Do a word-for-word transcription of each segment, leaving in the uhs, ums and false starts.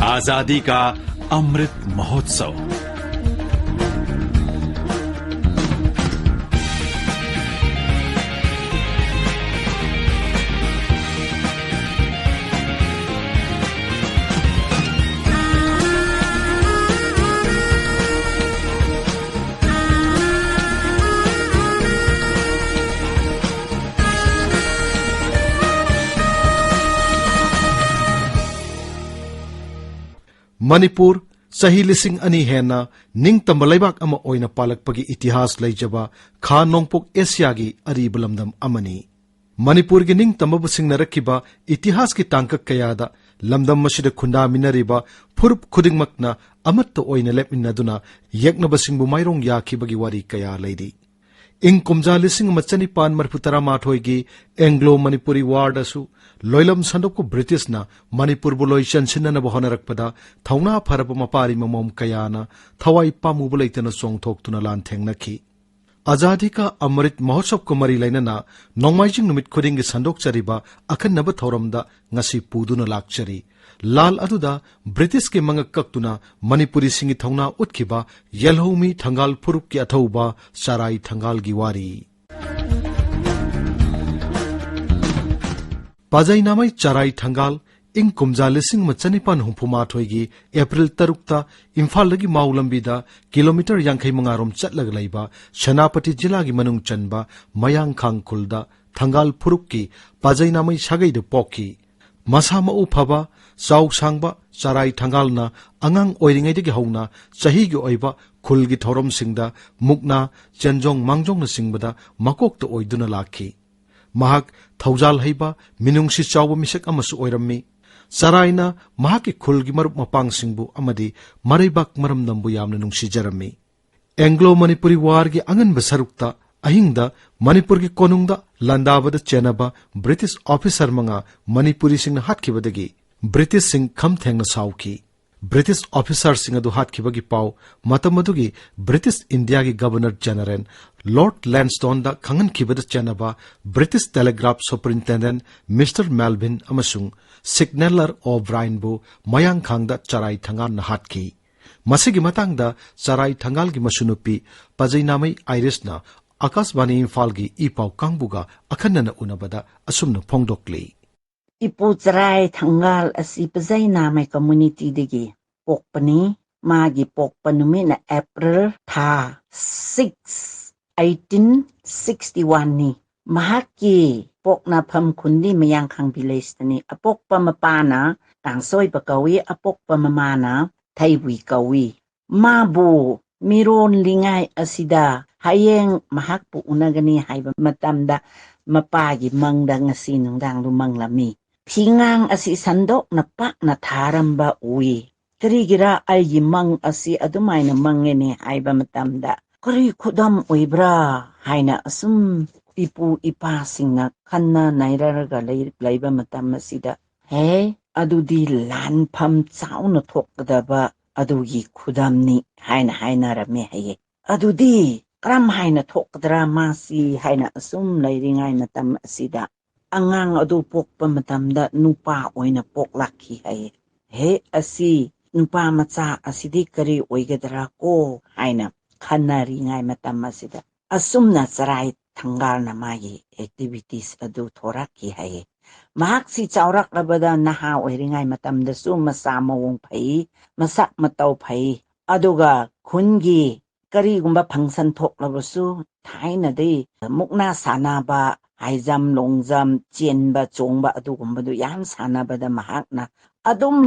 आजादी का अमृत महोत्सव। ꯃꯅꯤꯄꯨꯔ ꯆꯍꯤ ꯂꯤꯁꯤꯡ ꯑꯅꯤ ꯍꯦꯟꯅ ꯅꯤꯡꯇꯝꯕ ꯂꯩꯕꯥꯛ ꯑꯃ ꯑꯣꯏꯅ ꯄꯥꯜꯂꯛꯄꯒꯤ ꯏꯇꯤꯍꯥꯁ ꯂꯩꯖꯕ ꯈꯥ ꯅꯣꯡꯄꯣꯛ ꯑꯦꯁꯤꯌꯥꯒꯤ ꯑꯔꯤꯕ ꯂꯝꯗꯝ ꯑꯃꯅꯤ꯫ ꯃꯅꯤꯄꯨꯔꯒꯤ ꯅꯤꯡꯇꯝꯕꯕꯨ ꯁꯤꯡꯅꯔꯛꯈꯤꯕ ꯏꯇꯤꯍꯥꯁꯀꯤ ꯇꯥꯡꯀꯛ ꯀꯌꯥꯗ ꯂꯝꯗꯝ ꯑꯁꯤꯗ ꯈꯨꯟꯗꯥꯃꯤꯟꯅꯔꯤꯕ ꯐꯨꯔꯨꯞ ꯈꯨꯗꯤꯡꯃꯛꯅ ꯑꯃꯠꯇ ꯑꯣꯏꯅ ꯂꯦꯞꯃꯤꯟꯅꯗꯨꯅ ꯌꯦꯛꯅꯕꯁꯤꯡꯕꯨ ꯃꯥꯏꯔꯣꯡ ꯌꯥꯈꯤꯕꯒꯤ ꯋꯥꯔꯤ ꯀꯌꯥ ꯂꯩꯔꯤ꯫ ꯏꯪ ꯀꯨꯝꯖꯥ ꯂꯤꯁꯤꯡ ꯑꯃ ꯆꯅꯤꯄꯥꯟ ꯃꯔꯤꯐꯨ ꯇꯔꯥꯃꯥꯊꯣꯏꯒꯤ ꯑꯦꯡꯒ꯭ꯂꯣ ꯃꯅꯤꯄꯨꯔꯤ ꯋꯥꯔꯗꯁꯨ ꯂꯣꯏꯂꯝ ꯁꯟꯗꯣꯛꯄ ꯕ꯭ꯔꯤꯇꯤꯁꯅ ꯃꯅꯤꯄꯨꯔꯕꯨ ꯂꯣꯏ ꯆꯟꯁꯤꯟꯅꯅꯕ ꯍꯣꯠꯅꯔꯛꯄꯗ ꯊꯧꯅꯥ ꯐꯔꯕ ꯃꯄꯥꯔꯤ ꯃꯃꯣꯝ ꯀꯌꯥꯅ ꯊꯋꯥꯏ ꯄꯥꯝꯃꯨꯕ ꯂꯩꯇꯅ ꯆꯣꯡꯊꯣꯛꯇꯨꯅ ꯂꯥꯟꯊꯦꯡꯅꯈꯤ꯫ ꯑꯖꯥꯗꯤ ꯀꯥ ꯑꯃ꯭ꯔꯤꯠ ꯃꯍꯣꯠꯁꯕꯀ ꯃꯔꯤ ꯂꯩꯅꯅ ꯅꯣꯡꯃꯥꯏꯖꯤꯡ ꯅꯨꯃꯤꯠ ꯈꯨꯗꯤꯡꯒꯤ ꯁꯟꯗꯣꯛꯆꯔꯤꯕ ꯑꯈꯟꯅꯕ ꯊꯧꯔꯝꯗ ꯉꯁꯤ ꯄꯨꯗꯨꯅ ꯂꯥꯛꯆꯔꯤ꯫ ꯂꯥꯜ ꯑꯗꯨꯗ ꯕ꯭ꯔꯤꯇꯤꯁꯀꯤ ꯃꯉꯛ ꯀꯛꯇꯨꯅ ꯃꯅꯤꯄꯨꯔꯤꯁꯤꯡꯒꯤ ꯊꯧꯅꯥ ꯎꯠꯈꯤꯕ ꯌꯦꯜꯍꯧꯃꯤ ꯊꯪꯒꯥꯜ ꯐꯨꯔꯨꯞꯀꯤ ꯑꯊꯧꯕ ꯆꯔꯥꯏ ꯊꯪꯒꯥꯜꯒꯤ ꯋꯥꯔꯤ꯫ ꯄꯥꯖꯩꯅꯥꯃꯩ ꯆꯔꯥꯏ ꯊꯪꯒꯥꯜ ꯏꯪ ꯀꯨꯝꯖꯥ ꯂꯤꯁꯤꯡ ꯑꯃ ꯆꯅꯤꯄꯥꯟ ꯍꯨꯝꯐꯨ ꯃꯥꯊꯣꯏꯒꯤ ꯑꯦꯄ꯭ꯔꯤꯜ ꯇꯔꯨꯛꯇ ꯏꯝꯐꯥꯜꯗꯒꯤ ꯃꯥꯎ ꯂꯝꯕꯤꯗ ꯀꯤꯂꯣꯃꯤꯇꯔ ꯌꯥꯡꯈꯩ ꯃꯉꯥ ꯔꯣꯝ ꯆꯠꯂꯒ ꯂꯩꯕ ꯁꯦꯅꯥꯄꯇꯤ ꯖꯤꯂꯥꯒꯤ ꯃꯅꯨꯡ ꯆꯟꯕ ꯃꯌꯥꯡꯈꯥꯡ ꯈꯨꯜꯗ ꯊꯪꯒꯥꯜ ꯐꯨꯔꯨꯞꯀꯤ ꯄꯥꯖꯩꯅꯥꯃꯩ ꯁꯥꯒꯩꯗ ꯄꯣꯛꯈꯤ꯫ ꯃꯁꯥ ꯃꯎ ꯐꯕ, ꯆꯥꯎ ꯁꯥꯡꯕ ꯆꯔꯥꯏ ꯊꯪꯒꯥꯜꯅ ꯑꯉꯥꯡ ꯑꯣꯏꯔꯤꯉꯩꯗꯒꯤ ꯍꯧꯅ ꯆꯍꯤꯒꯤ ꯑꯣꯏꯕ ꯈꯨꯜꯒꯤ ꯊꯧꯔꯝꯁꯤꯡꯗ ꯃꯨꯛꯅꯥ, ꯆꯦꯟꯖꯣꯡ ꯃꯥꯡꯖꯣꯡꯅꯆꯤꯡꯕꯗ ꯃꯀꯣꯛꯇ ꯑꯣꯏꯗꯨꯅ ꯂꯥꯛꯈꯤ꯫ ꯃꯍꯥꯛ ꯊꯧꯖꯥꯜ ꯍꯩꯕ, ꯃꯤꯅꯨꯡꯁꯤ ꯆꯥꯎꯕ ꯃꯤꯁꯛ ꯑꯃꯁꯨ ꯑꯣꯏꯔꯝꯃꯤ꯫ ꯆꯔꯥꯏꯅ ꯃꯍꯥꯛꯀꯤ ꯈꯨꯜꯒꯤ ꯃꯔꯨꯞ ꯃꯄꯥꯡꯁꯤꯡꯕꯨ ꯑꯃꯗꯤ ꯃꯔꯩꯕꯥꯛ ꯃꯔꯝꯗꯝꯕꯨ ꯌꯥꯝꯅ ꯅꯨꯡꯁꯤꯖꯔꯝꯃꯤ꯫ ꯑꯦꯡꯒ꯭ꯂꯣ ꯃꯅꯤꯄꯨꯔꯤ ꯋꯥꯔꯒꯤ ꯑꯉꯟꯕ ꯁꯔꯨꯛꯇ ꯑꯍꯤꯡꯗ ꯃꯅꯤꯄꯨꯔꯒꯤ ꯀꯣꯅꯨꯡꯗ ꯂꯥꯟꯗꯥꯕꯗ ꯆꯦꯟꯅꯕ ꯕ꯭ꯔꯤꯇꯤꯁ ꯑꯣꯐꯤꯁꯔ ꯃꯉꯥ ꯃꯅꯤꯄꯨꯔꯤꯁꯤꯡꯅ ꯍꯥꯠꯈꯤꯕꯗꯒꯤ ꯕ꯭ꯔꯤꯇꯤꯁꯁꯤꯡ ꯈꯝ ꯊꯦꯡꯅ ꯁꯥꯎꯈꯤ꯫ ꯕ꯭ꯔꯤꯇꯤꯁ ꯑꯣꯐꯤꯁꯥꯔꯁꯤꯡ ꯑꯗꯨ ꯍꯥꯠꯈꯤꯕꯒꯤ ꯄꯥꯎ ꯃꯇꯝ ꯑꯗꯨꯒꯤ ꯕ꯭ꯔꯤꯇꯤꯁ ꯏꯟꯗꯤꯌꯥꯒꯤ ꯒꯕꯔꯅꯔ ꯖꯦꯅꯔꯦꯜ ꯂꯣꯔꯗ ꯂꯦꯟꯁꯇꯣꯟꯗ ꯈꯪꯍꯟꯈꯤꯕꯗ ꯆꯦꯟꯅꯕ British telegraph superintendent mister Melvin ꯑꯃꯁꯨꯡ ꯁꯤꯒꯅꯦꯂꯔ ꯑꯣꯕ꯭ꯔꯥꯏꯟꯕꯨ ꯃꯌꯥꯡꯈꯥꯡꯗ ꯆꯔꯥꯏ ꯊꯪꯒꯥꯜꯅ ꯍꯥꯠꯈꯤ꯫ ꯃꯁꯤꯒꯤ ꯃꯇꯥꯡꯗ ꯆꯔꯥꯏ ꯊꯪꯒꯥꯜꯒꯤ ꯃꯁꯨꯅꯨꯄꯤ ꯄꯖꯩꯅꯥꯃꯩ ꯑꯥꯏꯔꯤꯁꯅ ꯑꯀꯥꯁꯕꯥꯅꯤ ꯏꯝꯐꯥꯜꯒꯤ ꯏ ꯄꯥꯎ ꯀꯥꯡꯕꯨꯒ ꯑꯈꯟꯅꯅ ꯎꯅꯕꯗ ꯑꯁꯨꯝꯅ ꯐꯣꯡꯗꯣꯛꯂꯤ꯫ ꯏꯄꯨ ꯆꯔꯥꯏ ꯊꯪꯒꯥꯜ ꯑꯁꯤ ꯄꯖꯩꯅꯥꯃꯩ ꯀꯝꯃ꯭ꯌꯨꯅꯤꯇꯤꯗꯒꯤ ꯄꯣꯛꯄꯅꯤ꯫ ꯃꯥꯒꯤ ꯄꯣꯛꯄ ꯅꯨꯃꯤꯠꯅ ꯑꯦꯄ꯭ꯔꯤꯜ ꯊꯥ six, eighteen sixty one ꯅꯤ꯫ ꯃꯍꯥꯛꯀꯤ ꯄꯣꯛꯅꯐꯝ ꯈꯨꯟꯗꯤ ꯃꯌꯥꯡꯈꯥꯡ ꯚꯤꯂꯦꯖꯇꯅꯤ꯫ ꯑꯄꯣꯛꯄ ꯃꯄꯥꯅ ꯀꯥꯡꯁꯣꯏꯕ ꯀꯧꯏ, ꯑꯄꯣꯛꯄ ꯃꯃꯥꯅ ꯊꯩꯕꯨꯏ ꯀꯧꯏ꯫ ꯃꯥꯕꯨ ꯃꯤꯔꯣꯜꯂꯤꯉꯥꯏ ꯑꯁꯤꯗ ꯍꯌꯦꯡ ꯃꯍꯥꯛꯄꯨ ꯎꯅꯒꯅꯤ ꯍꯥꯏꯕ ꯃꯇꯝꯗ ꯃꯄꯥꯒꯤ ꯃꯪꯗ ꯉꯁꯤ ꯅꯨꯡꯗꯥꯡꯗꯨ ꯃꯪꯂꯝꯃꯤ꯫ ꯐꯤꯉꯥꯡ ꯑꯁꯤ ꯁꯟꯗꯣꯛꯅ ꯄꯥꯛꯅ ꯊꯥꯔꯝꯕ ꯎꯏ꯫ ꯀꯔꯤꯒꯤꯔ ꯑꯩꯒꯤ ꯃꯪ ꯑꯁꯤ ꯑꯗꯨꯃꯥꯏꯅ ꯃꯪꯉꯦꯅꯦ ꯍꯥꯏꯕ ꯃꯇꯝꯗ ꯀꯔꯤ ꯈꯨꯗꯝ ꯑꯣꯏꯕ꯭ꯔꯥ ꯍꯥꯏꯅ ꯑꯁꯨꯝ ꯏꯄꯨ ꯏꯄꯥꯁꯤꯡꯅ ꯈꯟꯅ ꯅꯩꯅꯔꯒ ꯂꯩ-, ꯂꯩꯕ ꯃꯇꯝ ꯑꯁꯤꯗ, "ꯍꯦ, ꯑꯗꯨꯗꯤ ꯂꯥꯟꯐꯝ ꯆꯥꯎꯅ ꯊꯣꯛꯀꯗꯕ ꯑꯗꯨꯒꯤ ꯈꯨꯗꯝꯅꯤ" ꯍꯥꯏꯅ ꯍꯥꯏꯅꯔꯝꯃꯦ ꯍꯥꯏꯌꯦ꯫ ꯑꯗꯨꯗꯤ ꯀꯔꯝ ꯍꯥꯏꯅ ꯊꯣꯛꯀꯗ꯭ꯔꯥ ꯃꯥꯁꯤ ꯍꯥꯏꯅ ꯑꯁꯨꯝ ꯂꯩꯔꯤꯉꯥꯏ ꯃꯇꯝ ꯑꯁꯤꯗ ꯑꯉꯥꯡ ꯑꯗꯨ ꯄꯣꯛꯄ ꯃꯇꯝꯗ ꯅꯨꯄꯥ ꯑꯣꯏꯅ ꯄꯣꯛꯂꯛꯈꯤ ꯍꯥꯏꯌꯦ꯫ "ꯍꯦ, ꯑꯁꯤ ꯅꯨꯄꯥ ꯃꯆꯥ ꯑꯁꯤꯗꯤ ꯀꯔꯤ ꯑꯣꯏꯒꯗ꯭ꯔꯥ ꯀꯣ?" ꯍꯥꯏꯅ ꯈꯟꯅꯔꯤꯉꯥꯏ ꯃꯇꯝ ꯑꯁꯤꯗ ꯑꯁꯨꯝꯅ ꯆꯔꯥꯏ ꯊꯪꯒꯥꯜꯅ ꯃꯥꯒꯤ ꯑꯦꯛꯇꯤꯚꯤꯇꯤꯁ ꯑꯗꯨ ꯊꯣꯔꯛꯈꯤ ꯍꯥꯏꯌꯦ꯫ ꯃꯍꯥꯛꯁꯤ ꯆꯥꯎꯔꯛꯂꯕꯗ ꯅꯍꯥ ꯑꯣꯏꯔꯤꯉꯥꯏ ꯃꯇꯝꯗꯁꯨ ꯃꯁꯥ ꯃꯑꯣꯡ ꯐꯩ, ꯃꯁꯛ ꯃꯇꯧ ꯐꯩ, ꯑꯗꯨꯒ ꯈꯨꯟꯒꯤ ꯀꯔꯤꯒꯨꯝꯕ ꯐꯪꯁꯟ ꯊꯣꯛꯂꯕꯁꯨ ꯊꯥꯏꯅꯗꯤ ꯃꯨꯛꯅꯥ ꯁꯥꯟꯅꯕ, ꯍꯥꯏ ꯖꯝ, ꯂꯣꯡ ꯖꯝ, ꯆꯦꯟꯕ ꯆꯣꯡꯕ ꯑꯗꯨꯒꯨꯝꯕꯗꯨ ꯌꯥꯝ ꯁꯥꯟꯅꯕꯗ ꯃꯍꯥꯛꯅ ꯑꯗꯨꯝ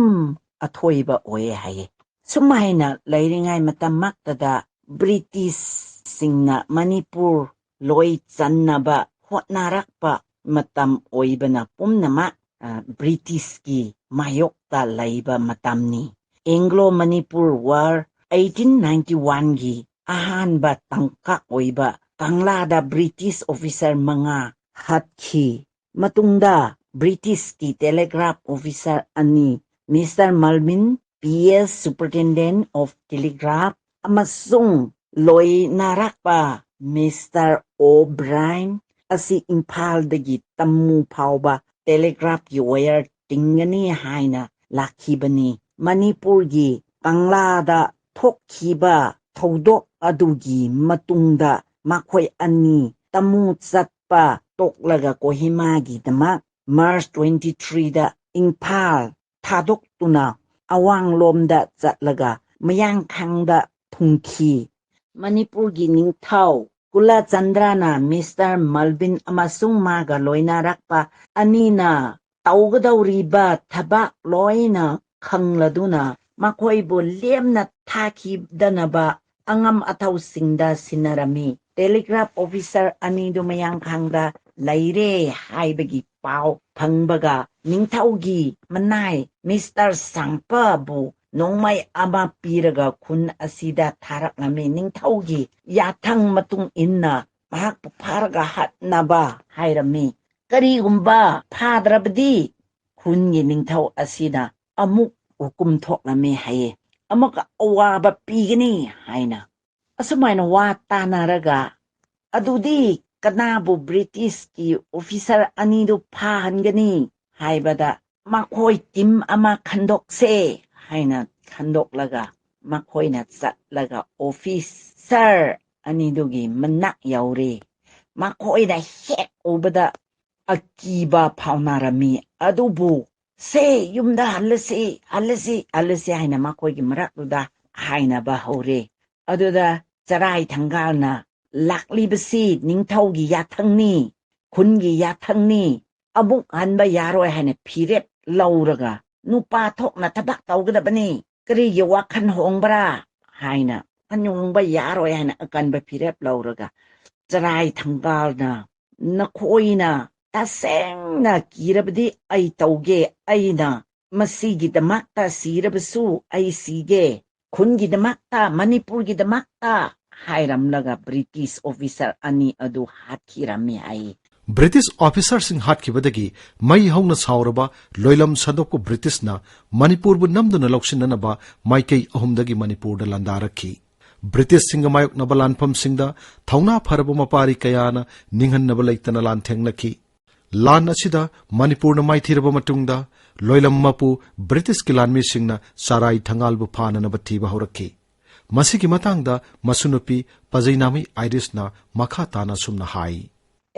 ꯑꯊꯣꯏꯕ ꯑꯣꯏꯌꯦ ꯍꯥꯏꯌꯦ꯫ ꯁꯨꯃꯥꯏꯅ ꯂꯩꯔꯤꯉꯥꯏ ꯃꯇꯝꯃꯛꯇꯗ ꯕ꯭ꯔꯤꯇꯤꯁꯁꯤꯡꯅ ꯃꯅꯤꯄꯨꯔ ꯂꯣꯏ ꯆꯟꯅꯕ ꯍꯣꯠꯅꯔꯛꯄ ꯃꯇꯝ ꯑꯣꯏꯕꯅ ꯄꯨꯝꯅꯃꯛ, ꯑ, ꯕ꯭ꯔꯤꯇꯤꯁꯀꯤ ꯃꯥꯌꯣꯛꯇ ꯂꯩꯕ ꯃꯇꯝꯅꯤ꯫ Anglo Manipur war eighteen ninety one ꯒꯤ ꯑꯍꯥꯟꯕ ꯇꯥꯡꯀꯛ ꯑꯣꯏꯕ ꯀꯪꯂꯥꯗ ꯕ꯭ꯔꯤꯇꯤꯁ ꯑꯣꯐꯤꯁꯥꯔ ꯃꯉꯥ ꯍꯥꯠꯈꯤ꯫ ꯃꯇꯨꯡꯗ ꯕ꯭ꯔꯤꯇꯤꯁꯀꯤ ꯇꯦꯂꯤꯒ꯭ꯔꯥꯐ ꯑꯣꯐꯤꯁꯥꯔ ꯑꯅꯤ, mister ꯃꯜꯚꯤꯟ P S Superintendent of Telegraph ꯑꯃꯁꯨꯡ ꯂꯣꯏꯅꯔꯛꯄ Mister O'Brien ꯑꯁꯤ ꯏꯝꯐꯥꯜꯗꯒꯤ ꯇꯃꯨ ꯐꯥꯎꯕ telegraphꯀꯤ wire ꯇꯤꯡꯒꯅꯤ ꯍꯥꯏꯅ ꯂꯥꯛꯈꯤꯕꯅꯤ꯫ ꯃꯅꯤꯄꯨꯔꯒꯤ ꯀꯪꯂꯥꯗ ꯊꯣꯛꯈꯤꯕ ꯊꯧꯗꯣꯛ ꯑꯗꯨꯒꯤ ꯃꯇꯨꯡꯗ ꯃꯈꯣꯏ ꯑꯅꯤ ꯇꯃꯨ ꯆꯠꯄ ꯇꯣꯛꯂꯒ ꯀꯣꯍꯤꯃꯥꯒꯤꯗꯃꯛ March twenty-threeꯗ ꯏꯝꯐꯥꯜ ꯊꯥꯗꯣꯛꯇꯨꯅ ꯑꯋꯥꯡꯂꯣꯝꯗ ꯆꯠꯂꯒ ꯃꯌꯥꯡꯈꯥꯡꯗ ꯊꯨꯡꯈꯤ꯫ ꯃꯅꯤꯄꯨꯔꯒꯤ ꯅꯤꯡꯊꯧ ꯀꯨꯂꯆꯟꯗ꯭ꯔꯅ Mister Malvin ꯑꯃꯁꯨꯡ ꯃꯥꯒ ꯂꯣꯏꯅꯔꯛꯄ ꯑꯅꯤꯅ ꯇꯧꯒꯗꯧꯔꯤꯕ ꯊꯕꯛ ꯂꯣꯏꯅ ꯈꯪꯂꯗꯨꯅ ꯃꯈꯣꯏꯕꯨ ꯂꯦꯝꯅ ꯊꯥꯈꯤꯗꯅꯕ ꯑꯉꯝ ꯑꯊꯧꯁꯤꯡꯗ ꯁꯤꯟꯅꯔꯝꯃꯤ꯫ Telegraph officer ꯑꯅꯤꯗꯨ ꯃꯌꯥꯡꯈꯥꯡꯗ ꯂꯩꯔꯦ ꯍꯥꯏꯕꯒꯤ ꯄꯥꯎ ꯐꯪꯕꯒ ꯅꯤꯡꯊꯧꯒꯤ ꯃꯅꯥꯏ Mister ꯁꯥꯡꯄꯕꯨ ꯅꯣꯡꯃꯩ ꯑꯃ ꯄꯤꯔꯒ ꯈꯨꯟ ꯑꯁꯤꯗ ꯊꯥꯔꯛꯂꯝꯃꯤ꯫ ꯅꯤꯡꯊꯧꯒꯤ ꯌꯥꯊꯪ ꯃꯇꯨꯡ ꯏꯟꯅ ꯃꯍꯥꯛꯄꯨ ꯐꯥꯔꯒ ꯍꯥꯠꯅꯕ ꯍꯥꯏꯔꯝꯃꯤ꯫ ꯀꯔꯤꯒꯨꯝꯕ ꯐꯥꯗ꯭ꯔꯕꯗꯤ ꯈꯨꯟꯒꯤ ꯅꯤꯡꯊꯧ ꯑꯁꯤꯅ ꯑꯃꯨꯛ ꯍꯨꯀꯨꯝ ꯊꯣꯛꯂꯝꯃꯤ ꯍꯥꯏꯌꯦ, ꯑꯃꯨꯛꯀ ꯑꯋꯥꯕ ꯄꯤꯒꯅꯤ ꯍꯥꯏꯅ꯫ ꯑꯁꯨꯃꯥꯏꯅ ꯋꯥ ꯇꯥꯅꯔꯒ, "ꯑꯗꯨꯗꯤ ꯀꯅꯥꯕꯨ Britishꯀꯤ officer ꯑꯅꯤꯗꯨ ꯐꯥꯍꯟꯒꯅꯤ?" ꯍꯥꯏꯕꯗ, "ꯃꯈꯣꯏ team ꯑꯃ ꯈꯟꯗꯣꯛꯁꯦ" ꯍꯥꯏꯅ ꯈꯟꯗꯣꯛꯂꯒ ꯃꯈꯣꯏꯅ ꯆꯠꯂꯒ officer ꯑꯅꯤꯗꯨꯒꯤ ꯃꯅꯥꯛ ꯌꯧꯔꯦ꯫ ꯃꯈꯣꯏꯅ ꯍꯦꯛ ꯎꯕꯗ ꯑꯀꯤꯕ ꯐꯥꯎꯅꯔꯝꯃꯤ꯫ ꯑꯗꯨꯕꯨ, "ꯁꯦ, ꯌꯨꯝꯗ ꯍꯜꯂꯁꯤ, ꯍꯜꯂꯁꯤ, ꯍꯜꯂꯁꯤ" ꯍꯥꯏꯅ ꯃꯈꯣꯏꯒꯤ ꯃꯔꯛꯇꯨꯗ ꯍꯥꯏꯅꯕ ꯍꯧꯔꯦ꯫ ꯑꯗꯨꯗ ꯆꯔꯥꯏ ꯊꯪꯒꯥꯜꯅ, "ꯂꯥꯛꯂꯤꯕꯁꯤ ꯅꯤꯡꯊꯧꯒꯤ ꯌꯥꯊꯪꯅꯤ, ꯈꯨꯟꯒꯤ ꯌꯥꯊꯪꯅꯤ, ꯑꯃꯨꯛ ꯍꯟꯕ ꯌꯥꯔꯣꯏ" ꯍꯥꯏꯅ ꯐꯤꯔꯦꯞ ꯂꯧꯔꯒ, "ꯅꯨꯄꯥ ꯊꯣꯛꯅ ꯊꯕꯛ ꯇꯧꯒꯗꯕꯅꯤ, ꯀꯔꯤꯒꯤ ꯋꯥꯈꯜ ꯍꯣꯡꯕ꯭ꯔꯥ?" ꯍꯥꯏꯅ, ꯋꯥꯈꯜ ꯍꯣꯡꯕ ꯌꯥꯔꯣꯏ ꯍꯥꯏꯅ ꯑꯀꯟꯕ ꯐꯤꯔꯦꯞ ꯂꯧꯔꯒ, ꯆꯔꯥꯏ ꯊꯪꯒꯥꯜꯅ, "ꯅꯈꯣꯏꯅ ꯇꯁꯦꯡꯅ ꯀꯤꯔꯕꯗꯤ ꯑꯩ ꯇꯧꯒꯦ, ꯑꯩꯅ ꯃꯁꯤꯒꯤꯗꯃꯛꯇ ꯁꯤꯔꯕꯁꯨ ꯑꯩ ꯁꯤꯒꯦ, ꯈꯨꯟꯒꯤꯗꯃꯛꯇ, ꯃꯅꯤꯄꯨꯔꯒꯤꯗꯃꯛꯇ" ꯍꯥꯏꯔꯝꯂꯒ British officer ꯑꯅꯤ ꯑꯗꯨ ꯍꯥꯠꯈꯤꯔꯝꯃꯤ ꯍꯥꯏ꯫ ꯕ꯭ꯔꯤꯇꯤꯁ ꯑꯣꯐꯤꯁꯥꯔꯁꯤꯡ ꯍꯥꯠꯈꯤꯕꯗꯒꯤ ꯃꯩ ꯍꯧꯅ ꯁꯥꯎꯔꯕ ꯂꯣꯏꯂꯝ ꯁꯟꯗꯣꯛꯄ ꯕ꯭ꯔꯤꯇꯤꯁꯅ ꯃꯅꯤꯄꯨꯔꯕꯨ ꯅꯝꯗꯨꯅ ꯂꯧꯁꯤꯟꯅꯅꯕ ꯃꯥꯏꯀꯩ ꯑꯍꯨꯝꯗꯒꯤ ꯃꯅꯤꯄꯨꯔꯗ ꯂꯥꯟꯗꯥꯔꯛꯈꯤ꯫ ꯕ꯭ꯔꯤꯇꯤꯁꯁꯤꯡꯒ ꯃꯥꯌꯣꯛꯅꯕ ꯂꯥꯟꯐꯝꯁꯤꯡꯗ ꯊꯧꯅꯥ ꯐꯔꯕ ꯃꯄꯥꯔꯤ ꯀꯌꯥꯅ ꯅꯤꯡꯍꯟꯅꯕ ꯂꯩꯇꯅ ꯂꯥꯟꯊꯦꯡꯅꯈꯤ꯫ ꯂꯥꯟ ꯑꯁꯤꯗ ꯃꯅꯤꯄꯨꯔꯅ ꯃꯥꯏꯊꯤꯔꯕ ꯃꯇꯨꯡꯗ ꯂꯣꯏꯂꯝ ꯃꯄꯨ ꯕ꯭ꯔꯤꯇꯤꯁꯀꯤ ꯂꯥꯟꯃꯤꯁꯤꯡꯅ ꯆꯔꯥꯏ ꯊꯪꯒꯥꯜꯕꯨ ꯐꯥꯅꯅꯕ ꯊꯤꯕ ꯍꯧꯔꯛꯈꯤ꯫ ꯃꯁꯤꯒꯤ ꯃꯇꯥꯡꯗ ꯃꯁꯨꯅꯨꯄꯤ ꯄꯖꯩꯅꯥꯃꯤ ꯑꯥꯏꯔꯤꯁꯅ ꯃꯈꯥ ꯇꯥꯅ ꯑꯁꯨꯝꯅ ꯍꯥꯏ꯫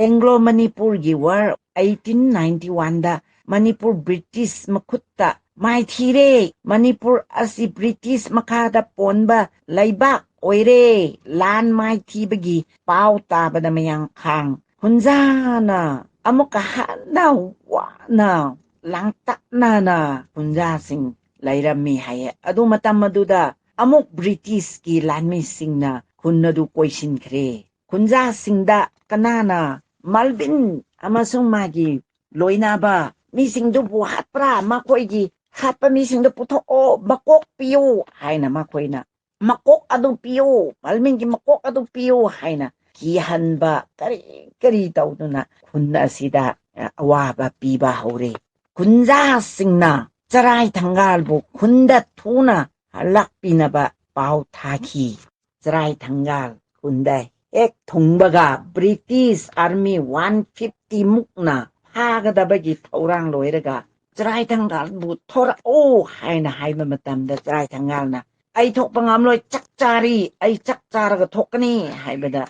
ꯑꯦꯡꯒ꯭ꯂꯣ ꯃꯅꯤꯄꯨꯔꯒꯤ ꯋꯥꯔ ꯑꯩꯇꯤꯟ ꯅꯥꯏꯟꯇꯤ ꯋꯥꯟꯗ ꯃꯅꯤꯄꯨꯔ ꯕ꯭ꯔꯤꯇꯤꯁ ꯃꯈꯨꯠꯇ ꯃꯥꯏꯊꯤꯔꯦ, ꯃꯅꯤꯄꯨꯔ ꯑꯁꯤ ꯕ꯭ꯔꯤꯇꯤꯁ ꯃꯈꯥꯗ ꯄꯣꯟꯕ ꯂꯩꯕꯥꯛ ꯑꯣꯏꯔꯦ꯫ ꯂꯥꯟ ꯃꯥꯏꯊꯤꯕꯒꯤ ꯄꯥꯎ ꯇꯥꯕꯗ ꯃꯌꯥꯡꯈꯥꯡ ꯈꯨꯟꯖꯥꯅ ꯑꯃꯨꯛꯀ ꯍꯟꯅ ꯋꯥꯅ ꯂꯥꯡꯇꯛꯅꯅ ꯈꯨꯟꯖꯥꯁꯤꯡ ꯂꯩꯔꯝꯃꯤ ꯍꯥꯏꯌꯦ꯫ ꯑꯗꯨ ꯃꯇꯝ ꯑꯗꯨꯗ ꯑꯃꯨꯛ ꯕ꯭ꯔꯤꯇꯤꯁꯀꯤ ꯂꯥꯟꯃꯤꯁꯤꯡꯅ ꯈꯨꯟ ꯑꯗꯨ ꯀꯣꯏꯁꯤꯟꯈ꯭ꯔꯦ꯫ ꯈꯨꯟꯖꯥꯁꯤꯡꯗ ꯀꯅꯥꯅ ꯃꯥꯜꯕꯤꯟ ꯑꯃꯁꯨꯡ ꯃꯥꯒꯤ ꯂꯣꯏꯅꯕ ꯃꯤꯁꯤꯡꯗꯨꯕꯨ ꯍꯥꯠꯄ꯭ꯔꯥ? ꯃꯈꯣꯏꯒꯤ ꯍꯥꯠꯄ ꯃꯤꯁꯤꯡꯗꯨ ꯄꯨꯊꯣꯛꯑꯣ, ꯃꯀꯣꯛ ꯄꯤꯌꯨ ꯍꯥꯏꯅ ꯃꯈꯣꯏꯅ, ꯃꯀꯣꯛ ꯑꯗꯨ ꯄꯤꯌꯨ, ꯃꯥꯜꯕꯤꯟꯒꯤ ꯃꯀꯣꯛ ꯑꯗꯨ ꯄꯤꯌꯨ ꯍꯥꯏꯅ ꯀꯤꯍꯟꯕ ꯀꯔꯤ ꯀꯔꯤ ꯇꯧꯗꯨꯅ ꯈꯨꯟ ꯑꯁꯤꯗ ꯑꯋꯥꯕ ꯄꯤꯕ ꯍꯧꯔꯦ꯫ ꯈꯨꯟꯖꯥꯁꯤꯡꯅ ꯆꯔꯥꯏ ꯊꯪꯒꯥꯜꯕꯨ ꯈꯨꯟꯗ ꯊꯨꯅ ꯍꯜꯂꯛꯄꯤꯅꯕ ꯄꯥꯎ ꯊꯥꯈꯤ꯫ ꯆꯔꯥꯏ ꯊꯪꯒꯥꯜ ꯈꯨꯟꯗ ꯍꯦꯛ ꯊꯨꯡꯕꯒ ꯕ꯭ꯔꯤꯇꯤꯁ ꯑꯥꯔꯃꯤ ꯋꯥꯟ ꯐꯤꯐꯇꯤ ꯃꯨꯛꯅ ꯐꯥꯒꯗꯕꯒꯤ ꯊꯧꯔꯥꯡ ꯂꯣꯏꯔꯒ ꯆꯔꯥꯏ ꯊꯪꯒꯥꯜꯕꯨ ꯊꯣꯔꯛꯎ ꯍꯥꯏꯅ ꯍꯥꯏꯕ ꯃꯇꯝꯗ ꯆꯔꯥꯏ ꯊꯪꯒꯥꯜꯅ, "ꯑꯩ ꯊꯣꯛꯄ ꯉꯝꯂꯣꯏ, ꯆꯥꯛ ꯆꯥꯔꯤ, ꯑꯩ ꯆꯥꯛ ꯆꯥꯔꯒ ꯊꯣꯛꯀꯅꯤ" ꯍꯥꯏꯕꯗ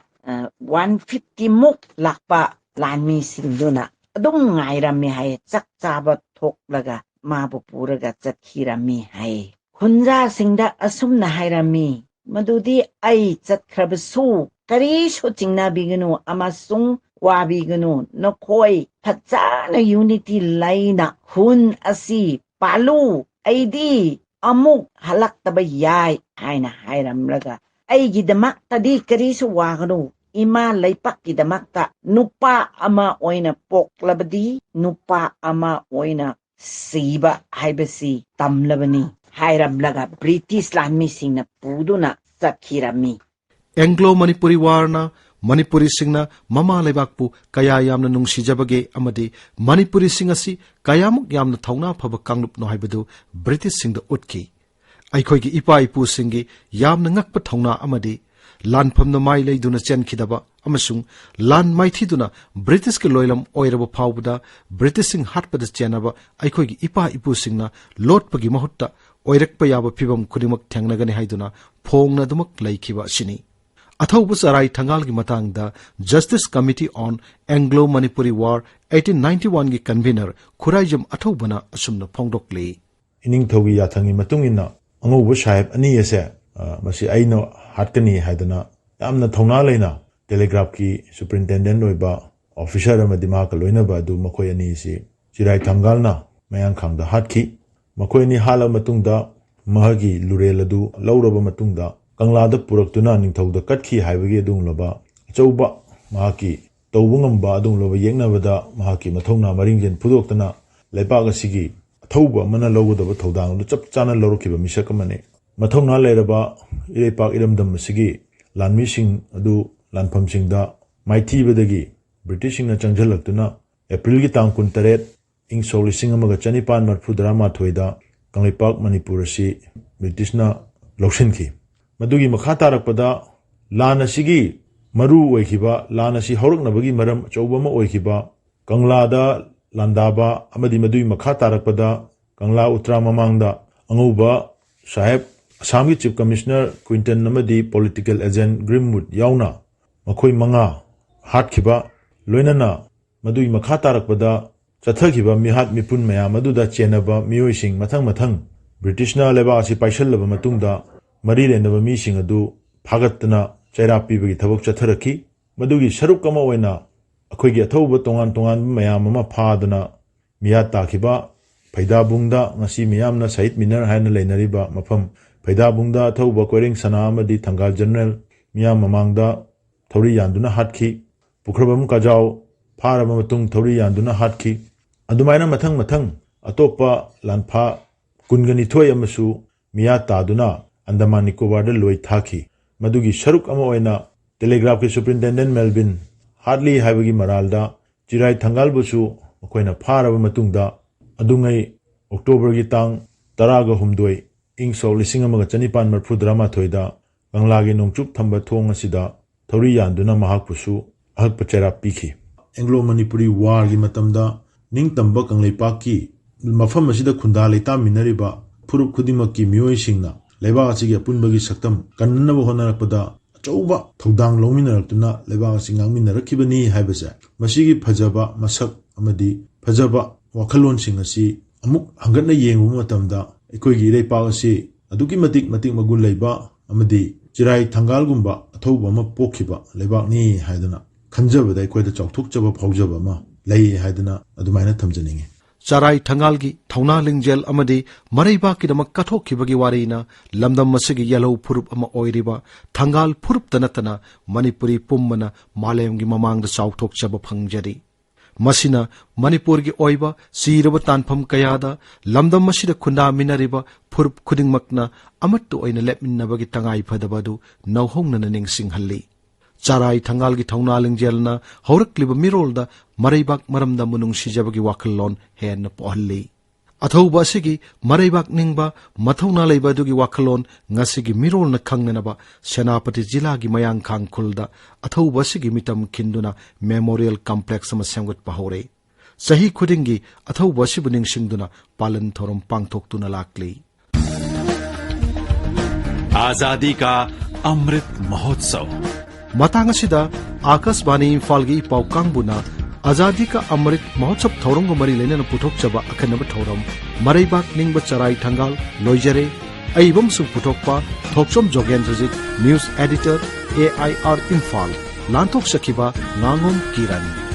ꯋꯥꯟ ꯐꯤꯐꯇꯤ ꯃꯨꯛ ꯂꯥꯛꯄ ꯂꯥꯟꯃꯤꯁꯤꯡꯗꯨꯅ ꯑꯗꯨꯝ ꯉꯥꯏꯔꯝꯃꯤ ꯍꯥꯏꯌꯦ꯫ ꯆꯥꯛ ꯆꯥꯕ ꯊꯣꯛꯂꯒ ꯃꯥꯕꯨ ꯄꯨꯔꯒ ꯆꯠꯈꯤꯔꯝꯃꯤ ꯍꯥꯏꯌꯦ꯫ ꯈꯨꯟꯖꯥꯁꯤꯡꯗ ꯑꯁꯨꯝꯅ ꯍꯥꯏꯔꯝꯃꯤ, "ꯃꯗꯨꯗꯤ ꯑꯩ ꯆꯠꯈ꯭ꯔꯕꯁꯨ ꯀꯔꯤꯁꯨ ꯆꯤꯡꯅꯕꯤꯒꯅꯨ ꯑꯃꯁꯨꯡ ꯋꯥꯕꯤꯒꯅꯨ꯫ ꯅꯈꯣꯏ ꯐꯖꯅ ꯌꯨꯅꯤꯇꯤ ꯂꯩꯅ ꯈꯨꯟ ꯑꯁꯤ ꯄꯥꯜꯂꯨ꯫ ꯑꯩꯗꯤ ꯑꯃꯨꯛ ꯍꯜꯂꯛꯇꯕ ꯌꯥꯏ" ꯍꯥꯏꯅ ꯍꯥꯏꯔꯝꯂꯒ, "ꯑꯩꯒꯤꯗꯃꯛꯇꯗꯤ ꯀꯔꯤꯁꯨ ꯋꯥꯒꯅꯨ꯫ ꯏꯃꯥ ꯂꯩꯄꯥꯛꯀꯤꯗꯃꯛꯇ ꯅꯨꯄꯥ ꯑꯃ ꯑꯣꯏꯅ ꯄꯣꯛꯂꯕꯗꯤ ꯅꯨꯄꯥ ꯑꯃ ꯑꯣꯏꯅ ꯁꯤꯕ ꯍꯥꯏꯕꯁꯤ ꯇꯝꯂꯕꯅꯤ" ꯍꯥꯏꯔꯝꯂꯒ ꯕ꯭ꯔꯤꯇꯤꯁ ꯂꯥꯟꯃꯤꯁꯤꯡꯅ ꯄꯨꯗꯨꯅ ꯆꯠꯈꯤꯔꯝꯃꯤ꯫ ꯑꯦꯡꯒ꯭ꯂꯣ ꯃꯅꯤꯄꯨꯔꯤ ꯋꯥꯔꯅ ꯃꯅꯤꯄꯨꯔꯤꯁꯤꯡꯅ ꯃꯃꯥ ꯂꯩꯕꯥꯛꯄꯨ ꯀꯌꯥ ꯌꯥꯝꯅ ꯅꯨꯡꯁꯤꯖꯕꯒꯦ ꯑꯃꯗꯤ ꯃꯅꯤꯄꯨꯔꯤꯁꯤꯡ ꯑꯁꯤ ꯀꯌꯥꯃꯨꯛ ꯌꯥꯝꯅ ꯊꯧꯅꯥ ꯐꯕ ꯀꯥꯡꯂꯨꯞꯅꯣ ꯍꯥꯏꯕꯗꯨ ꯕ꯭ꯔꯤꯇꯤꯁꯁꯤꯡꯗ ꯎꯠꯈꯤ꯫ ꯑꯩꯈꯣꯏꯒꯤ ꯏꯄꯥ ꯏꯄꯨꯁꯤꯡꯒꯤ ꯌꯥꯝꯅ ꯉꯛꯄ ꯊꯧꯅꯥ ꯑꯃꯗꯤ ꯂꯥꯟꯐꯝꯗ ꯃꯥꯏ ꯂꯩꯗꯨꯅ ꯆꯦꯟꯈꯤꯗꯕ ꯑꯃꯁꯨꯡ ꯂꯥꯟ ꯃꯥꯏꯊꯤꯗꯨꯅ ꯕ꯭ꯔꯤꯇꯤꯁꯀꯤ ꯂꯣꯏꯂꯝ ꯑꯣꯏꯔꯕ ꯐꯥꯎꯕꯗ ꯕ꯭ꯔꯤꯇꯤꯁꯁꯤꯡ ꯍꯥꯠꯄꯗ ꯆꯦꯟꯅꯕ ꯑꯩꯈꯣꯏꯒꯤ ꯏꯄꯥ ꯏꯄꯨꯁꯤꯡꯅ ꯂꯣꯠꯄꯒꯤ ꯃꯍꯨꯠꯇ ꯑꯣꯏꯔꯛꯄ ꯌꯥꯕ ꯐꯤꯚꯝ ꯈꯨꯗꯤꯡꯃꯛ ꯊꯦꯡꯅꯒꯅꯤ ꯍꯥꯏꯗꯨꯅ ꯐꯣꯡꯅ ꯑꯗꯨꯃꯛ ꯂꯩꯈꯤꯕ ꯑꯁꯤꯅꯤ꯫ ꯑꯊꯧꯕ ꯆꯔꯥꯏ ꯊꯪꯒꯥꯜꯒꯤ ꯃꯇꯥꯡꯗ Justice Committee on Anglo Manipuri War eighteen ninety one ꯒꯤ convener ꯈꯨꯔꯥꯏꯖꯝ ꯑꯊꯧꯕꯅ ꯑꯁꯨꯝꯅ ꯐꯣꯡꯗꯣꯛꯂꯤ꯫ ꯏꯅꯤꯡꯊꯧꯒꯤ ꯌꯥꯊꯪꯒꯤ ꯃꯇꯨꯡ ꯏꯟꯅ ꯑꯉꯧꯕ ꯁꯥꯍꯦꯕ ꯑꯅꯤ ꯑꯁꯦ, ꯑ, ꯃꯁꯤ ꯑꯩꯅ ꯍꯥꯠꯀꯅꯤ ꯍꯥꯏꯗꯅ ꯌꯥꯝꯅ ꯊꯧꯅꯥ ꯂꯩꯅ telegraph ꯀꯤ superintendent ꯑꯣꯏꯕ officer ꯑꯃꯗꯤ ꯃꯍꯥꯛꯀ ꯂꯣꯏꯅꯕ ꯑꯗꯨ ꯃꯈꯣꯏ ꯑꯅꯤ ꯑꯁꯤ ꯆꯤꯔꯥꯏ ꯊꯪꯒꯥꯜꯅ ꯃꯌꯥꯡꯈꯥꯡꯗ ꯍꯥꯠꯈꯤ꯫ ꯃꯈꯣꯏ ꯑꯅꯤ ꯍꯥꯠꯂꯕ ꯃꯇꯨꯡꯗ ꯃꯍꯥꯛꯀꯤ ꯂꯨꯔꯦꯜ ꯑꯗꯨ ꯂꯧꯔꯕ ꯃꯇꯨꯡꯗ ꯀꯪꯂꯥꯗ ꯄꯨꯔꯛꯇꯨꯅ ꯅꯤꯡꯊꯧꯗ ꯀꯠꯈꯤ ꯍꯥꯏꯕꯒꯤ ꯑꯗꯨꯒꯨꯝꯂꯕ ꯑꯆꯧꯕ ꯃꯍꯥꯛꯀꯤ ꯇꯧꯕ ꯉꯝꯕ ꯑꯗꯨꯒꯨꯝꯂꯕ ꯌꯦꯛꯅꯕꯗ ꯃꯍꯥꯛꯀꯤ ꯃꯊꯧꯅꯥ ꯃꯔꯤꯡꯖꯦꯜ ꯐꯨꯗꯣꯛꯇꯅ ꯂꯩꯄꯥꯛ ꯑꯁꯤꯒꯤ ꯑꯊꯧꯕ ꯑꯃꯅ ꯂꯧꯒꯗꯕ ꯊꯧꯗꯥꯡ ꯑꯗꯨ ꯆꯞ ꯆꯥꯅ ꯂꯧꯔꯛꯈꯤꯕ ꯃꯤꯁꯛ ꯑꯃꯅꯤ꯫ ꯃꯊꯧꯅꯥ ꯂꯩꯔꯕ ꯏꯔꯩꯄꯥꯛ ꯏꯔꯝꯗꯝ ꯑꯁꯤꯒꯤ ꯂꯥꯟꯃꯤꯁꯤꯡ ꯑꯗꯨ ꯂꯥꯟꯐꯝꯁꯤꯡꯗ ꯃꯥꯏꯊꯤꯕꯗꯒꯤ ꯕ꯭ꯔꯤꯇꯤꯁꯁꯤꯡꯅ ꯆꯪꯁꯤꯜꯂꯛꯇꯨꯅ ꯑꯦꯄ꯭ꯔꯤꯜꯒꯤ ꯇꯥꯡ ꯀꯨꯟꯇꯔꯦꯠ, ꯏꯪ ꯁꯣꯛ ꯂꯤꯁꯤꯡ ꯑꯃꯒ ꯆꯅꯤꯄꯥꯟ ꯃꯔꯤꯐꯨꯇꯔꯥ ꯃꯥꯊꯣꯏꯗ ꯀꯪꯂꯩꯄꯥꯛ ꯃꯅꯤꯄꯨꯔ ꯑꯁꯤ ꯕ꯭ꯔꯤꯇꯤꯁꯅ ꯂꯧꯁꯤꯟꯈꯤ꯫ ꯃꯗꯨꯒꯤ ꯃꯈꯥ ꯇꯥꯔꯛꯄꯗ ꯂꯥꯟ ꯑꯁꯤꯒꯤ ꯃꯔꯨ ꯑꯣꯏꯈꯤꯕ, ꯂꯥꯟ ꯑꯁꯤ ꯍꯧꯔꯛꯅꯕꯒꯤ ꯃꯔꯝ ꯑꯆꯧꯕ ꯑꯃ ꯑꯣꯏꯈꯤꯕ ꯀꯪꯂꯥꯗ ꯂꯥꯟꯗꯥꯕ ꯑꯃꯗꯤ ꯃꯗꯨꯒꯤ ꯃꯈꯥ ꯇꯥꯔꯛꯄꯗ ꯀꯪꯂꯥ ꯎꯇ꯭ꯔꯥ ꯃꯃꯥꯡꯗ ꯑꯉꯧꯕ ꯁꯥꯍꯦꯕ, ꯑꯁꯥꯝꯒꯤ Chief Commissioner ꯀ꯭ꯋꯤꯟꯇꯟ ꯑꯃꯗꯤ political agent ꯒ꯭ꯔꯤꯝꯋꯨꯗ ꯌꯥꯎꯅ ꯃꯈꯣꯏ ꯃꯉꯥ ꯍꯥꯠꯈꯤꯕ, ꯂꯣꯏꯅꯅ ꯃꯗꯨꯒꯤ ꯃꯈꯥ ꯇꯥꯔꯛꯄꯗ ꯆꯠꯊꯈꯤꯕ ꯃꯤꯍꯥꯠ ꯃꯤꯄꯨꯟ ꯃꯌꯥꯝ ꯑꯗꯨꯗ ꯆꯦꯟꯅꯕ ꯃꯤꯑꯣꯏꯁꯤꯡ ꯃꯊꯪ ꯃꯊꯪ ꯕ꯭ꯔꯤꯇꯤꯁꯅ ꯂꯩꯕꯥꯛ ꯑꯁꯤ ꯄꯥꯏꯁꯜꯂꯕ ꯃꯇꯨꯡꯗ ꯃꯔꯤ ꯂꯩꯅꯕ ꯃꯤꯁꯤꯡ ꯑꯗꯨ ꯐꯥꯒꯠꯇꯅ ꯆꯩꯔꯥꯛ ꯄꯤꯕꯒꯤ ꯊꯕꯛ ꯆꯠꯊꯔꯛꯈꯤ꯫ ꯃꯗꯨꯒꯤ ꯁꯔꯨꯛ ꯑꯃ ꯑꯣꯏꯅ ꯑꯩꯈꯣꯏꯒꯤ ꯑꯊꯧꯕ ꯇꯣꯉꯥꯟ ꯇꯣꯉꯥꯟꯕ ꯃꯌꯥꯝ ꯑꯃ ꯐꯥꯗꯨꯅ ꯃꯤꯍꯥꯠ ꯇꯥꯈꯤꯕ ꯐꯩꯗꯥꯕꯨꯡꯗ, ꯉꯁꯤ ꯃꯤꯌꯥꯝꯅ ꯁꯍꯤꯗ ꯃꯤꯅꯔ ꯍꯥꯏꯅ ꯂꯩꯅꯔꯤꯕ ꯃꯐꯝ ꯐꯩꯗꯥꯕꯨꯡꯗ ꯑꯊꯧꯕ ꯀꯣꯏꯔꯦꯡ ꯁꯅꯥ ꯑꯃꯗꯤ ꯊꯪꯒꯥꯜ ꯖꯦꯅꯔꯦꯜ ꯃꯤꯌꯥꯝ ꯃꯃꯥꯡꯗ ꯊꯧꯔꯤ ꯌꯥꯟꯗꯨꯅ ꯍꯥꯠꯈꯤ꯫ ꯄꯨꯈ꯭ꯔꯕꯝ ꯀꯥꯖꯥꯎ ꯐꯥꯔꯕ ꯃꯇꯨꯡ ꯊꯧꯔꯤ ꯌꯥꯟꯗꯨꯅ ꯍꯥꯠꯈꯤ꯫ ꯑꯗꯨꯃꯥꯏꯅ ꯃꯊꯪ ꯃꯊꯪ ꯑꯇꯣꯞꯄ ꯂꯥꯟꯐꯥ ꯀꯨꯟꯒ ꯅꯤꯊꯣꯏ ꯑꯃꯁꯨ ꯃꯤꯌꯥ ꯇꯥꯗꯨꯅ ꯑꯟꯗꯃꯥꯟ ꯅꯤꯀꯣꯕꯥꯔꯗ ꯂꯣꯏ ꯊꯥꯈꯤ꯫ ꯃꯗꯨꯒꯤ ꯁꯔꯨꯛ ꯑꯃ ꯑꯣꯏꯅ ꯇꯦꯂꯤꯒ꯭ꯔꯥꯐꯀꯤ ꯁꯨꯄꯔꯤꯟꯇꯦꯟꯗꯦꯟ ꯃꯦꯜꯕꯤꯟ ꯍꯥꯔꯠꯂꯤ ꯍꯥꯏꯕꯒꯤ ꯃꯔꯥꯜꯗ ꯆꯤꯔꯥꯏ ꯊꯪꯒꯥꯜꯕꯨꯁꯨ ꯃꯈꯣꯏꯅ ꯐꯥꯔꯕ ꯃꯇꯨꯡꯗ, ꯑꯗꯨꯉꯩ ꯑꯣꯛꯇꯣꯕꯔꯒꯤ ꯇꯥꯡ ꯇꯔꯥꯒ ꯍꯨꯝꯗꯣꯏ, ꯏꯪ ꯁꯣꯛ ꯂꯤꯁꯤꯡ ꯑꯃꯒ ꯆꯅꯤꯄꯥꯟ ꯃꯔꯤꯐꯨꯇꯔꯥꯃꯥꯊꯣꯏꯗ ꯀꯪꯂꯥꯒꯤ ꯅꯣꯡꯆꯨꯞ ꯊꯪꯕ ꯊꯣꯡ ꯑꯁꯤꯗ ꯊꯧꯔꯤ ꯌꯥꯟꯗꯨꯅ ꯃꯍꯥꯛꯄꯨꯁꯨ ꯑꯍꯛꯄ ꯆꯩꯔꯥꯛ ꯄꯤꯈꯤ꯫ ꯑꯦꯡꯒ꯭ꯂꯣ ꯃꯅꯤꯄꯨꯔꯤ ꯋꯥꯔꯒꯤ ꯃꯇꯝꯗ ꯅꯤꯡꯇꯝꯕ ꯀꯪꯂꯩꯄꯥꯛꯀꯤ ꯃꯐꯝ ꯑꯁꯤꯗ ꯈꯨꯟꯗꯥ ꯂꯩꯇꯥꯃꯤꯟꯅꯔꯤꯕ ꯐꯨꯔꯨꯞ ꯈꯨꯗꯤꯡꯃꯛꯀꯤ ꯃꯤꯑꯣꯏꯁꯤꯡꯅ ꯂꯩꯕꯥꯛ ꯑꯁꯤꯒꯤ ꯑꯄꯨꯟꯕꯒꯤ ꯁꯛꯇꯝ ꯀꯟꯅꯅꯕ ꯍꯣꯠꯅꯔꯛꯄꯗ ꯑꯆꯧꯕ ꯊꯧꯗꯥꯡ ꯂꯧꯃꯤꯟꯅꯔꯛꯇꯨꯅ ꯂꯩꯕꯥꯛ ꯑꯁꯤ ꯉꯥꯛꯃꯤꯟꯅꯔꯛꯈꯤꯕꯅꯤ ꯍꯥꯏꯕꯁꯦ, ꯃꯁꯤꯒꯤ ꯐꯖꯕ ꯃꯁꯛ ꯑꯃꯗꯤ ꯐꯖꯕ ꯋꯥꯈꯜꯂꯣꯟꯁꯤꯡ ꯑꯁꯤ ꯑꯃꯨꯛ ꯍꯟꯒꯠꯅ ꯌꯦꯡꯕ ꯃꯇꯝꯗ, ꯑꯩꯈꯣꯏꯒꯤ ꯏꯔꯩꯄꯥꯛ ꯑꯁꯤ ꯑꯗꯨꯛꯀꯤ ꯃꯇꯤꯛ ꯃꯇꯤꯛ ꯃꯒꯨꯟ ꯂꯩꯕ ꯑꯃꯗꯤ ꯆꯤꯔꯥꯏ ꯊꯪꯒꯥꯜꯒꯨꯝꯕ ꯑꯊꯧꯕ ꯑꯃ ꯄꯣꯛꯈꯤꯕ ꯂꯩꯕꯥꯛꯅꯤ ꯍꯥꯏꯗꯨꯅ ꯈꯟꯖꯕꯗ ꯑꯩꯈꯣꯏꯗ ꯆꯥꯎꯊꯣꯛꯆꯕ ꯐꯥꯎꯖꯕ ꯑꯃ ꯂꯩ ꯍꯥꯏꯗꯨꯅ ꯑꯗꯨꯃꯥꯏꯅ ꯊꯝꯖꯅꯤꯡꯉꯤ꯫ ꯆꯔꯥꯏ ꯊꯪꯒꯥꯜꯒꯤ ꯊꯧꯅꯥ ꯂꯤꯡꯖꯦꯜ ꯑꯃꯗꯤ ꯃꯔꯩꯕꯥꯛꯀꯤꯗꯃꯛ ꯀꯠꯊꯣꯛꯈꯤꯕꯒꯤ ꯋꯥꯔꯤꯅ ꯂꯝꯗꯝ ꯑꯁꯤꯒꯤ ꯌꯦꯜꯍꯧ ꯐꯨꯔꯨꯞ ꯑꯃ ꯑꯣꯏꯔꯤꯕ ꯊꯪꯒꯥꯜ ꯐꯨꯔꯨꯞꯇ ꯅꯠꯇꯅ ꯃꯅꯤꯄꯨꯔꯤ ꯄꯨꯝꯕꯅ ꯃꯥꯂꯦꯝꯒꯤ ꯃꯃꯥꯡꯗ ꯆꯥꯎꯊꯣꯛꯆꯕ ꯐꯪꯖꯔꯤ꯫ ꯃꯁꯤꯅ ꯃꯅꯤꯄꯨꯔꯒꯤ ꯑꯣꯏꯕ ꯆꯤꯔꯕ ꯇꯥꯟꯐꯝ ꯀꯌꯥꯗ ꯂꯝꯗꯝ ꯑꯁꯤꯗ ꯈꯨꯟꯗꯥꯃꯤꯟꯅꯔꯤꯕ ꯐꯨꯔꯨꯞ ꯈꯨꯗꯤꯡꯃꯛꯅ ꯑꯃꯠꯇ ꯑꯣꯏꯅ ꯂꯦꯞꯃꯤꯟꯅꯕꯒꯤ ꯇꯉꯥꯏ ꯐꯗꯕ ꯑꯗꯨ ꯅꯧꯍꯧꯅꯅ ꯅꯤꯡꯁꯤꯡꯍꯜꯂꯤ꯫ ꯆꯔꯥꯏ ꯊꯪꯒꯥꯜꯒꯤ ꯊꯧꯅꯥ ꯂꯤꯡꯖꯦꯜꯅ ꯍꯧꯔꯛꯂꯤꯕ ꯃꯤꯔꯣꯜꯗ ꯃꯔꯩꯕꯥꯛ ꯃꯔꯝꯗ ꯃꯅꯨꯡꯁꯤꯖꯕꯒꯤ ꯋꯥꯈꯜꯂꯣꯟ ꯍꯦꯟꯅ ꯄꯣꯛꯍꯜꯂꯤ꯫ ꯑꯊꯧꯕ ꯑꯁꯤꯒꯤ ꯃꯔꯩꯕꯥꯛ ꯅꯤꯡꯕ, ꯃꯊꯧꯅꯥ ꯂꯩꯕ ꯑꯗꯨꯒꯤ ꯋꯥꯈꯜꯂꯣꯟ ꯉꯁꯤꯒꯤ ꯃꯤꯔꯣꯜꯅ ꯈꯪꯅꯅꯕ ꯁꯦꯅꯥꯄꯇꯤ ꯖꯤꯂꯥꯒꯤ ꯃꯌꯥꯡꯈꯥꯡ ꯈꯨꯜꯗ ꯑꯊꯧꯕ ꯑꯁꯤꯒꯤ ꯃꯤꯇꯝ ꯈꯤꯟꯗꯨꯅ ꯃꯦꯃꯣꯔꯤꯌꯦꯜ ꯀꯝꯄ꯭ꯂꯦꯛꯁ ꯑꯃ ꯁꯦꯝꯒꯠꯄ ꯍꯧꯔꯦ꯫ ꯆꯍꯤ ꯈꯨꯗꯤꯡꯒꯤ ꯑꯊꯧꯕ ꯑꯁꯤꯕꯨ ꯅꯤꯡꯁꯤꯡꯗꯨꯅ ꯄꯥꯂꯟ ꯊꯧꯔꯝ ꯄꯥꯡꯊꯣꯛꯇꯨꯅ ꯂꯥꯛꯂꯤ꯫ आजादी का अमृत महोत्सव। ꯃꯇꯥꯡ ꯑꯁꯤꯗ ꯑꯥꯀꯥꯁꯕꯥꯅꯤ ꯏꯝꯐꯥꯜꯒꯤ ꯏ ꯄꯥꯎ ꯀꯥꯡꯕꯨꯅ ꯑꯖꯥꯗꯤ ꯀꯥ ꯑꯃ꯭ꯔꯤꯠ ꯃꯍꯣꯠꯁꯕ ꯊꯧꯔꯝꯒ ꯃꯔꯤ ꯂꯩꯅꯅ ꯄꯨꯊꯣꯛꯆꯕ ꯑꯈꯟꯅꯕ ꯊꯧꯔꯝ ꯃꯔꯩꯕꯥꯛ ꯅꯤꯡꯕ ꯆꯔꯥꯏ ꯊꯪꯒꯥꯜ ꯂꯣꯏꯖꯔꯦ꯫ ꯑꯏꯕ ꯑꯃꯁꯨꯡ ꯄꯨꯊꯣꯛꯄ Thokchom Jogendrajit, news editor, A I R Imphal. ꯂꯥꯟꯊꯣꯛꯆꯈꯤꯕ ꯉꯥꯉꯣꯝ ꯀꯤꯔꯟ꯫